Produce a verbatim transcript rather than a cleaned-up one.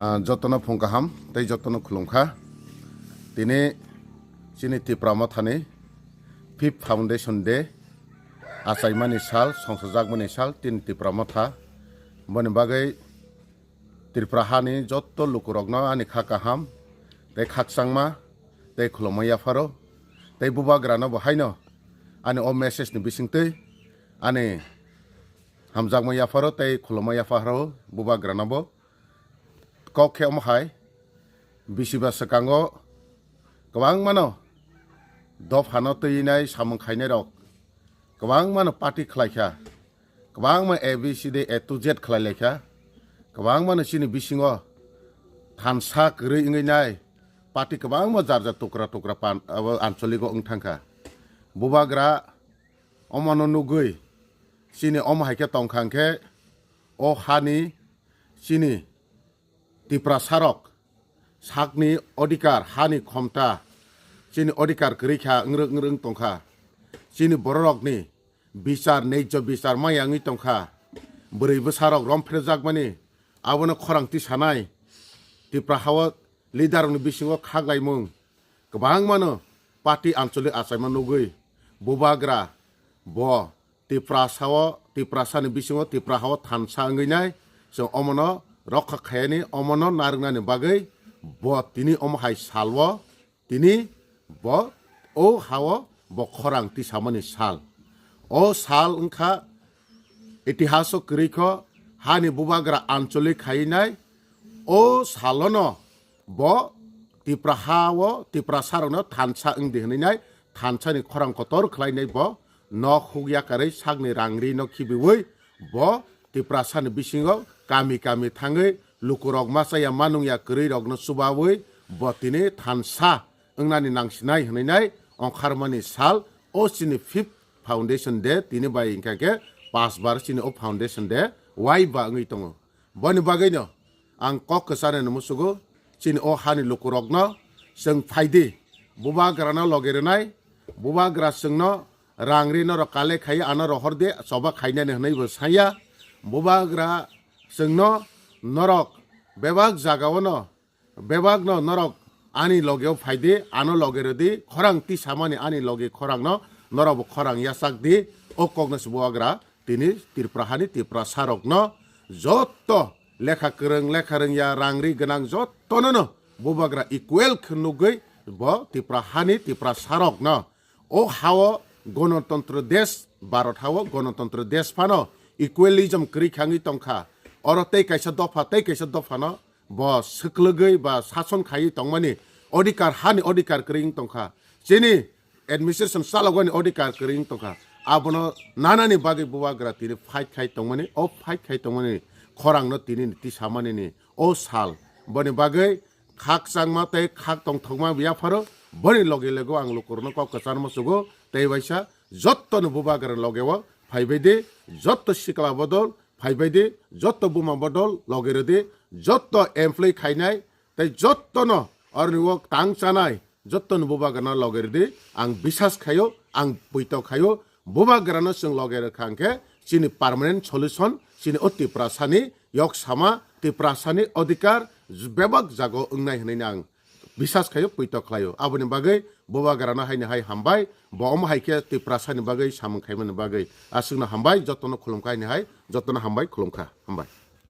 Ah, jotono phung kaham tei jotono khulumkha. Tini chini Tipra Mothani fifth Foundation Day achaimani sal, songsajakmani sal, tini Tipra Motha. Boni bagwi Tripura hani jotto lukurokno ani kha kaham tei khakchangma tei khulumma yapharo tei bubagrano bo haino ani o message ni bisingtwi ani hamjakma yapharo tei khulumma yapharo bubagrano bo. Kok khe omo hai bisi ba swkango kwbangmano dophano twinai samung khainairok kwbangmano party khlaikha, kwbangma A B C D A to Z khlailaikha, kwbangmano chini bisingo thansa kwrwi wngwi nai party kwbangma jar jar tukra tukra pan-, abo ancholigo wng thangkha. Bubagra omono nugwi chini omo hai khe tongkha hwnkhe o hani chini Tiprasarok sakni odhikar, hani khomta, chini odhikar kwrwi kha, wngrwk wngrwk tongkha. Chini bororokni bichar, neijjo bichar maya wngwi tongkha. Bwrwi bwsarok romphrejakmani, abono khorang tisanai. Tipra hao leaderrokni bisingo khaklaimung kwbangmano party ancholic achaima nugwi bubagra bo Tiprasao, Tiprasani bisingo Tipra hao thansa wngwi nai. Chwng omono rokha khayani, omono narwknani bagwi bo tini omo hai salwo, tini bo o hao bo khorang tisamani sal. O sal wngkha itihaso kwrwi kho hani bubagra ancholic khaywi nai. O salono bo Tipra hao Tiprasarokno thansa wng di hwnwi nai, thansani khorang kotor khlainai bo nok huk yakarwi sakni rang rino khibiwi bo Tiprasani bisingo kami kami thangwi lukurok machaya manungya kwrwirokno chubawi bo tini thansa wngnani nangsinai hwnwi nai ongkharmani sal o chini fifth Foundation Day tini bai hwnkha khe pas bar chini o Foundation Day wai ba wngwi tongo. Boni bagwino ang kok kwchanani musugo chini o hani lukurokno chwng phaidi bubagrano logi rwnai, bubagra chwngno rang ri norok kale khai ano rohor de choba khainani hwnwi bo saya. Bubagra chwngno norok bebak jagao no bebakno norok ani logeo phaidi, ano loge rwdi, khorang tisamani ani loge khorangno norokbo khorang yachak di. O kokno se bubagra tini Tripura hani Tiprasarokno jotto lekha kwrwng, lekha rwngya, rang ri gwnang jottonono bubagra equal khe nugwi bo Tripura hani Tiprasarokno o hao Ganatantro desh, Bharat hao Ganatantro desh phano equalism kwrwi khangwi tongkha. Oro tei kaisa dopha, tei kaisa dophano bo swklwgwi ba sason khaiwi tongmani odhikar, hani odhikar kwrwi wng tongkha. Chini administration chalokmani odhikar kwrwi wng tongkha. Abono nanani bagwi bubagra tini fight khai tongmani, o fight khai tongmani khorangno tini tisamanini o sal. Boni bagwi khakchangma tei khak tongthokma yapharo boni loge logo ang lukurokno kok kwcharma sugo tei waisa jottoni bubagra logeo phaibai di, jotto sikla bodol phaibai di, jotto buma bodol loge rwdi, jotto employee khainai tei jottono oroni o tang chanai jottono bubagrano loge rwdi. Ang bisas khaio, ang puito khaio, bubagrano chwng loge rwkha hwnkhe chini permanent solution, chini o Tiprasani yok sama, Tiprasani odhikar bebak jago wngnai hwnwi ang bisas khaio, puito khlaio. Aboni bagwi bubagrano haini hai hambai, bo omo hai khe Tiprasani bagwi samung khaimani bagwi aswkno hambai, jottono khulumkha haini hai, jottono hambai, khulumkha, hambai.